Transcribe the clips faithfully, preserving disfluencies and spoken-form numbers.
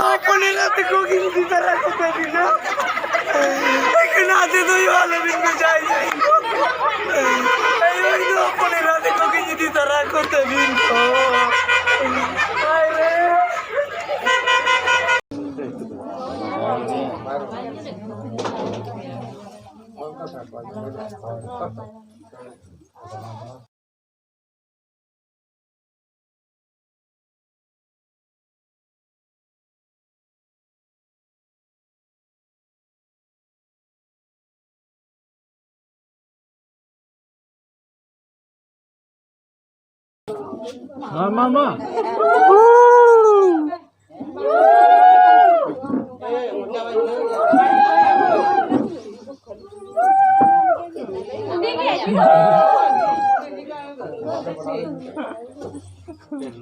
ᱦᱚᱯᱚᱱ ᱮᱨᱟ ᱛᱟᱠᱚ ᱜᱤᱧ ᱤᱫᱤ ᱛᱟᱨᱟ ᱠᱚ ᱛᱟᱹᱵᱤᱱᱟ᱾ ᱮᱠᱷᱮᱱ ᱟᱛᱮ ᱫᱚ ᱟᱞᱚᱵᱤᱱ ᱵᱷᱮᱡᱟᱭᱟ᱾ ᱟᱭᱳ, ᱤᱧ ᱫᱚ ᱦᱚᱯᱚᱱ ᱮᱨᱟ ᱛᱟᱠᱚ ᱜᱤᱧ ᱤᱫᱤ ᱛᱟᱨᱟ ᱠᱚ ᱛᱟᱹᱵᱤᱱ ᱫᱚ᱾ ᱦᱟᱭ ᱨᱮ᱾ ᱢᱟ, ᱢᱟ, ᱢᱟ᱾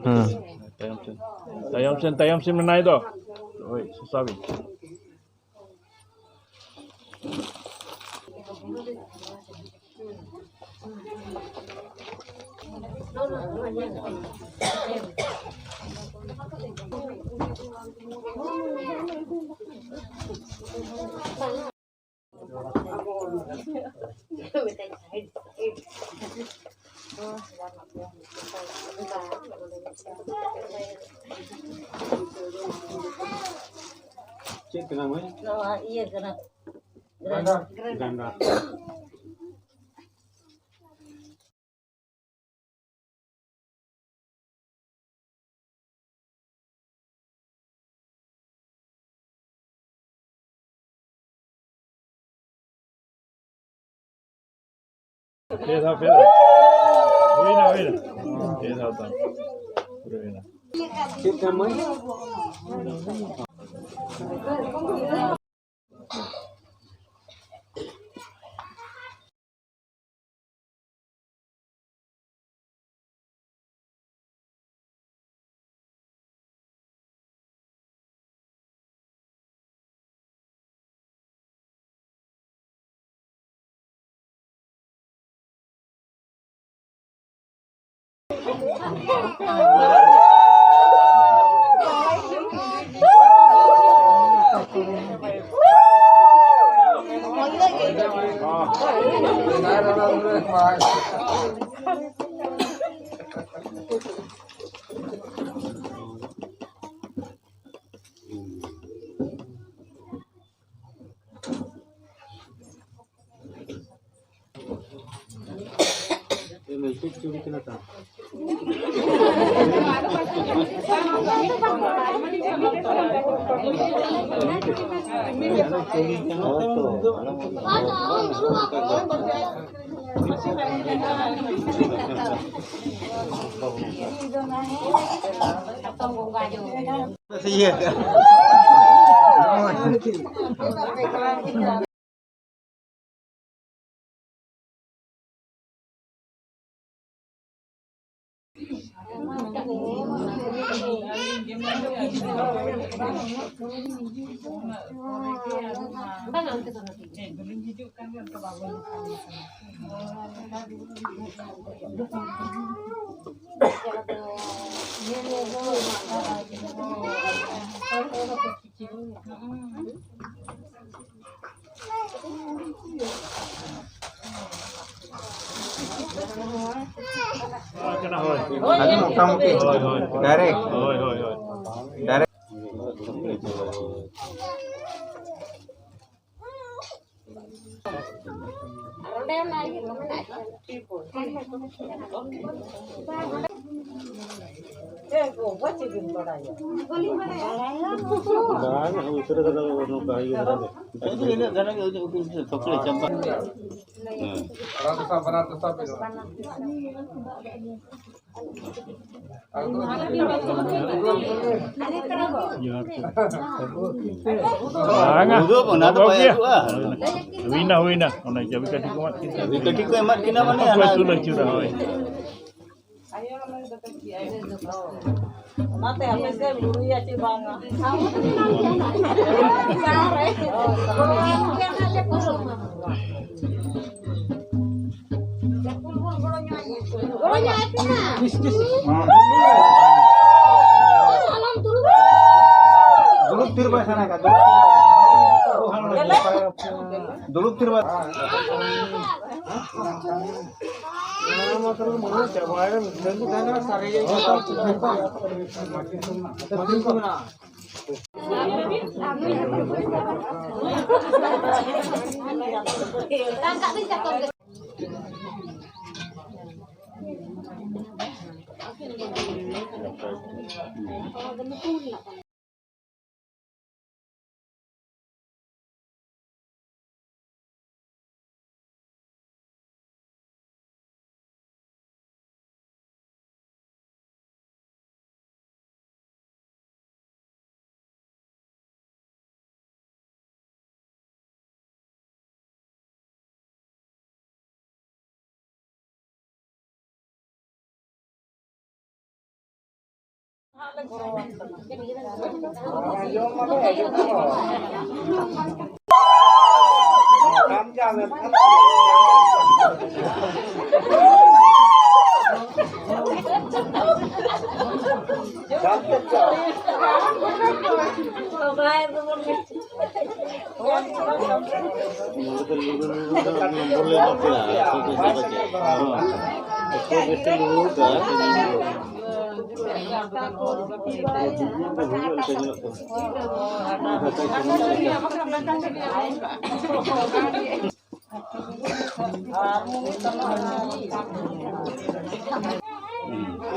ᱦᱮᱸ᱾ ᱛᱟᱭᱚᱢ ᱥᱮᱱ, ᱛᱟᱭᱚᱢ ᱥᱮᱱ, ᱛᱟᱭᱚᱢ ᱥᱮᱱ ᱢᱮᱱᱟᱭ ᱫᱚ᱾ ᱦᱳᱭ, ᱥᱚᱥᱟ ᱵᱤᱱ᱾ ᱪᱮᱫ ᱠᱟᱱᱟ ᱢᱟᱹᱭ? ᱱᱚᱣᱟ ᱤᱭᱟᱹ ᱠᱟᱱᱟ᱾ ᱜᱨᱟᱭᱱᱰᱟᱨ᱾ ᱜᱨᱟᱭᱱᱰᱟᱨ᱾ ᱯᱮ ᱫᱷᱟᱣ, ᱯᱮ ᱫᱷᱟᱣ᱾ ᱦᱩᱭᱱᱟ, ᱦᱩᱭᱱᱟ᱾ ᱯᱮ ᱫᱷᱟᱣ ᱛᱟᱢ᱾ ᱯᱩᱨᱟᱹ ᱦᱩᱭᱱᱟ᱾ ᱪᱮᱫ ᱠᱟᱢ ᱢᱟᱹᱭ? ᱟᱹᱰᱤ ᱢᱚᱴᱟᱢᱩᱴᱤ᱾ ᱦᱳᱭ, ᱦᱳᱭ᱾ Direct᱾ ᱦᱳᱭ, ᱦᱳᱭ, ᱦᱳᱭ᱾ Direct᱾ ᱵᱟᱝ, ᱩᱥᱟᱹᱨᱟ ᱠᱟᱛᱮ ᱱᱚᱝᱠᱟ ᱤᱭᱟᱹ ᱫᱷᱟᱨᱟ ᱜᱮ᱾ ᱤᱱᱟᱹᱜ ᱫᱷᱟᱨᱟ ᱜᱮ, ᱩᱱᱤ ᱩᱠᱤᱞ ᱥᱮ ᱛᱷᱚᱠᱲᱮ ᱪᱟᱵᱟ᱾ ᱦᱮᱸ᱾ ᱡᱚᱦᱟᱨ ᱜᱮ᱾ ᱵᱟᱝᱟ᱾ ᱩᱫᱩᱜ ᱚᱱᱟ ᱫᱚ ᱵᱟᱭ ᱩᱫᱩᱜᱼᱟ᱾ ᱦᱩᱭᱱᱟ, ᱦᱩᱭᱱᱟ᱾ ᱚᱱᱟ ᱪᱟᱹᱵᱤ ᱠᱟᱹᱴᱷᱤ ᱠᱚ ᱮᱢᱟᱫ ᱠᱤᱱᱟ᱾ ᱪᱟᱹᱵᱤ ᱠᱟᱹᱴᱷᱤ ᱠᱚ ᱮᱢᱟᱫ ᱠᱤᱱᱟ, ᱢᱟᱱᱮ ᱚᱠᱚᱭ ᱦᱟᱱᱟ ᱛᱩᱞᱟᱹ ᱪᱩᱨᱟ, ᱦᱳᱭ᱾ ᱚᱱᱟᱛᱮ ᱟᱯᱮ ᱥᱮᱫ ᱞᱩᱲᱩᱭᱟ ᱪᱮ ᱵᱟᱝᱟ? ᱜᱚᱲᱚ ᱧᱚᱜ ᱟᱭ ᱯᱮ ᱢᱟ᱾ ᱟᱞᱚᱢ ᱫᱩᱲᱩᱵ᱾ ᱫᱩᱲᱩᱵ ᱛᱷᱤᱨ ᱵᱟᱭ ᱥᱟᱱᱟ ᱠᱟᱱᱟ, ᱫᱩᱲᱩᱵ ᱛᱷᱤᱨ᱾ ᱫᱩᱲᱩᱵ ᱛᱷᱤᱨ ᱵᱟᱭ᱾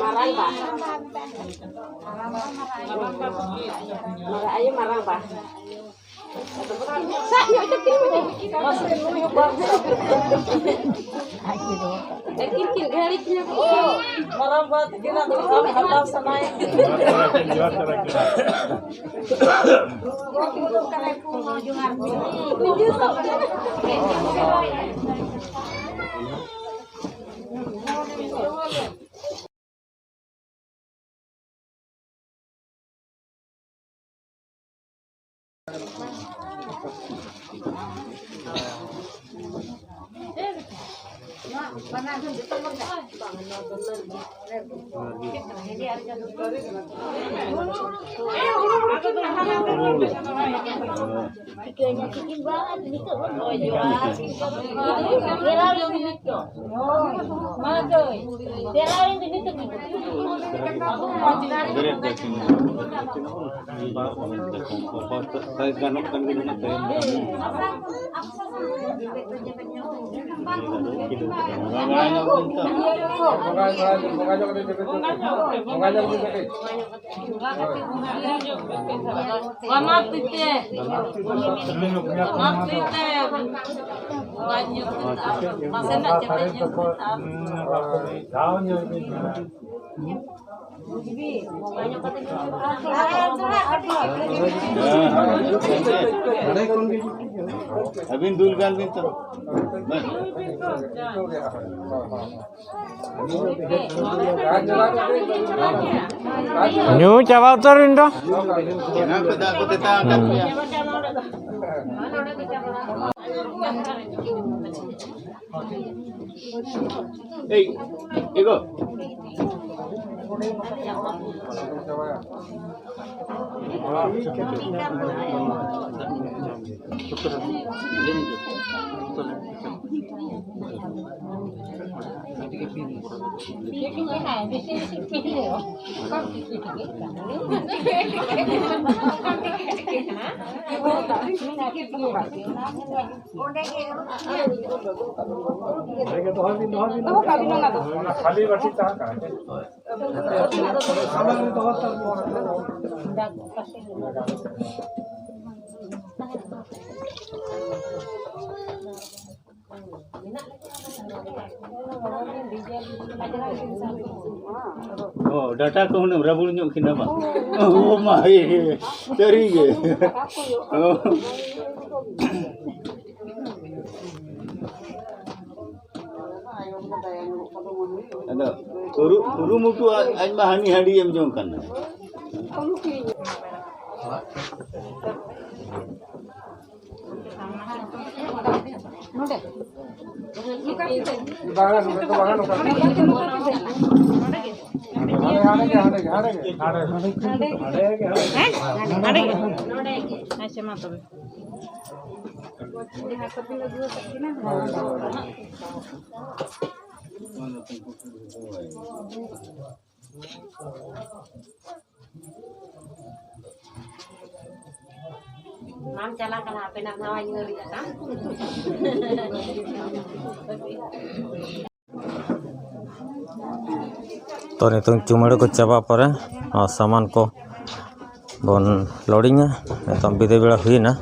ᱢᱟᱨᱟᱝ ᱵᱟ᱾ ᱢᱟᱨᱟᱝ ᱟᱭᱳ, ᱢᱟᱨᱟᱝ ᱵᱟ᱾ ᱥᱟᱵ ᱧᱚᱜ ᱦᱚᱪᱚ ᱠᱤᱱ ᱢᱮ᱾ ᱢᱟᱥᱮ ᱱᱩᱭ ᱦᱚᱸ ᱵᱟᱨ ᱥᱟᱵ᱾ ᱟᱹᱠᱤᱱ ᱠᱤᱱ ᱜᱷᱟᱹᱲᱤᱡ ᱧᱚᱜ᱾ ᱢᱟᱨᱟᱝ ᱵᱟ ᱛᱟᱹᱠᱤᱱᱟᱜ ᱫᱚ ᱥᱟᱵ ᱦᱟᱛᱟᱣ ᱥᱟᱱᱟᱭᱮᱫ ᱠᱤᱱᱟ᱾ ᱡᱚᱦᱟᱨ ᱡᱚᱦᱟᱨ᱾ ᱴᱷᱤᱠᱟᱹᱧᱟ ᱛᱤᱠᱤᱱ ᱵᱟᱝ, ᱱᱤᱛᱚᱜ ᱵᱚᱱ ᱦᱳᱭ, ᱡᱚᱦᱟᱨ᱾ ᱜᱷᱮᱨᱟᱣ ᱞᱮᱱ ᱜᱮ ᱱᱤᱛᱚᱜ᱾ ᱦᱳᱭ, ᱢᱟ ᱜᱟᱹᱭ᱾ ᱜᱷᱮᱨᱟᱣ ᱞᱮᱱ ᱜᱮ ᱱᱤᱛᱚᱜ᱾ ᱜᱟᱱᱚᱜ ᱠᱟᱱ ᱜᱮ ᱢᱮᱱᱟᱜ ᱛᱟᱭᱟ᱾ ᱵᱚᱸᱜᱟ ᱧᱚᱜ ᱵᱤᱱ ᱠᱟᱹᱴᱤᱡ᱾ ᱵᱟᱱᱟᱨ ᱛᱤ ᱛᱮ᱾ ᱵᱟᱱᱟᱨ ᱛᱤ ᱛᱮ᱾ ᱱᱟᱥᱮᱱᱟᱜ ᱪᱮᱯᱮᱡ ᱧᱚᱜ ᱵᱤᱱ ᱟᱨ ᱟᱹᱵᱤᱱ ᱫᱩᱞ ᱜᱟᱱ ᱵᱤᱱ ᱛᱚ᱾ ᱧᱩ ᱪᱟᱵᱟ ᱩᱛᱟᱹᱨ ᱮᱱ ᱫᱚ᱾ ᱮᱱᱟᱝ ᱠᱷᱚᱱ ᱫᱟᱜ ᱠᱚ ᱛᱮᱛᱟᱝ ᱟᱠᱟᱫ ᱯᱮᱭᱟ᱾ ᱮᱭ, ᱮᱜᱳ᱾ ᱚᱱᱟ ᱠᱷᱟᱹᱞᱤ ᱵᱟᱹᱴᱤ ᱛᱟᱦᱮᱸ ᱠᱟᱱᱟ᱾ ᱚ, ᱰᱟᱴᱟ ᱠᱚ ᱦᱩᱱᱟᱹᱝ ᱨᱟᱵᱩᱲ ᱧᱚᱜ ᱠᱤᱱᱟ ᱵᱟᱝ? ᱚ, ᱢᱟ, ᱥᱟᱹᱨᱤ ᱜᱮ᱾ ᱚ᱾ ᱟᱫᱚ ᱠᱩᱨᱩ-, ᱠᱩᱨᱩᱢᱩᱴᱩ ᱟᱡ, ᱟᱡ ᱢᱟ ᱦᱟᱹᱱᱤ ᱦᱟᱺᱰᱤ ᱮᱢ ᱡᱚᱝ ᱠᱟᱱᱟ᱾ ᱵᱟᱝᱟ, ᱱᱚᱰᱮ ᱫᱚ ᱵᱟᱝᱟ, ᱱᱚᱝᱠᱟ᱾ ᱦᱟᱸᱰᱮ, ᱦᱟᱸᱰᱮ ᱜᱮ, ᱦᱟᱸᱰᱮ ᱜᱮ, ᱦᱟᱸᱰᱮ ᱜᱮ᱾ ᱦᱮᱸ? ᱦᱟᱸᱰᱮ ᱜᱮ᱾ ᱟᱪᱪᱷᱟ, ᱢᱟ ᱛᱚᱵᱮ᱾ ᱟᱢ ᱪᱟᱞᱟᱜ ᱠᱟᱱᱟ, ᱦᱟᱯᱮᱱᱟᱜ ᱱᱟᱣᱟ ᱧᱤᱫᱟᱹ ᱨᱮᱭᱟᱜ ᱛᱟᱢ᱾ ᱛᱚ, ᱱᱤᱛᱚᱝ ᱪᱩᱢᱟᱹᱲᱟ ᱠᱚ ᱪᱟᱵᱟ ᱯᱚᱨᱮ ᱱᱚᱣᱟ ᱥᱟᱢᱟᱱ ᱠᱚ ᱵᱚᱱ ᱞᱳᱰᱤᱝᱟ᱾ ᱱᱤᱛᱚᱝ ᱵᱤᱫᱟᱹᱭ ᱵᱮᱲᱟ ᱦᱩᱭᱮᱱᱟ᱾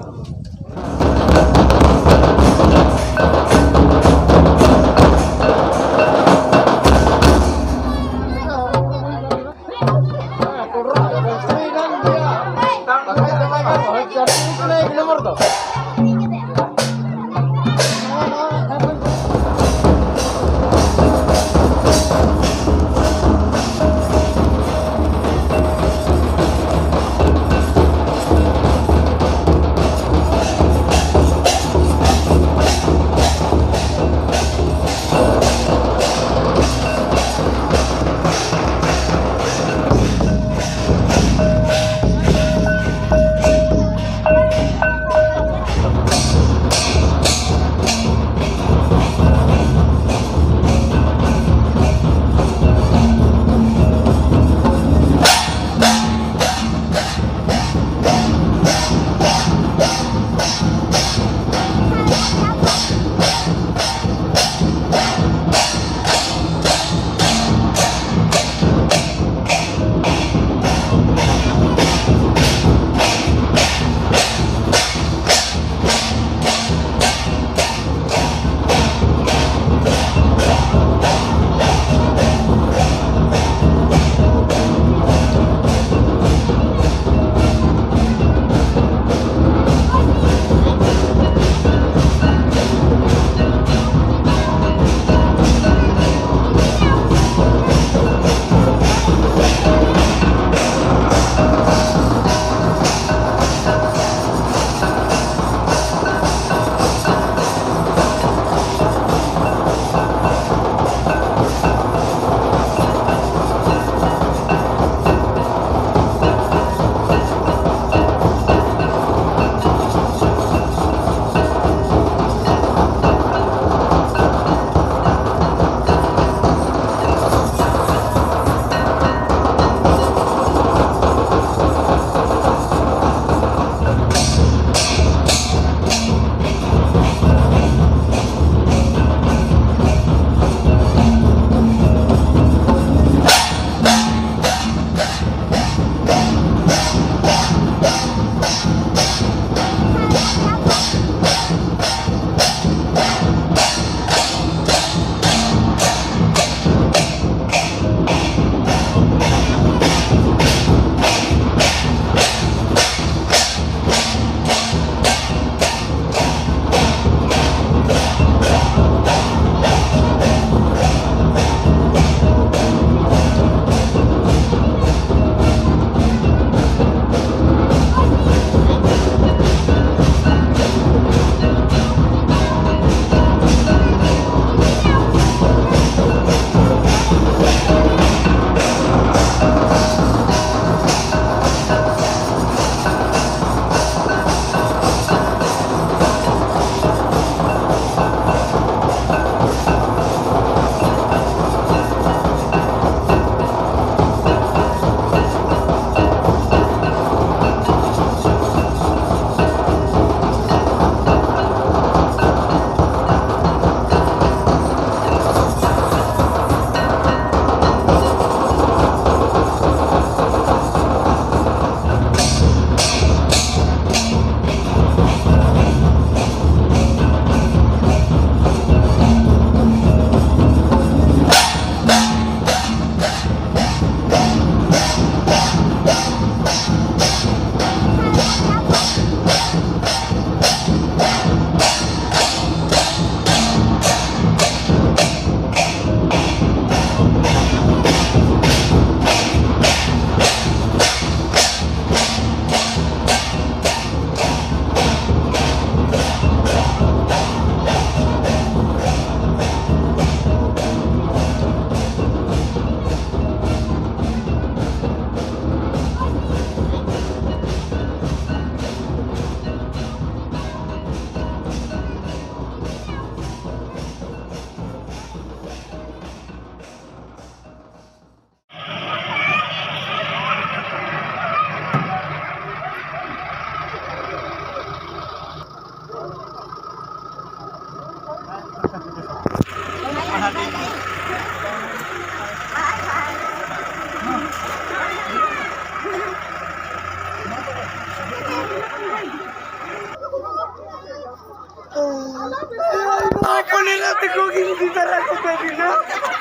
You know?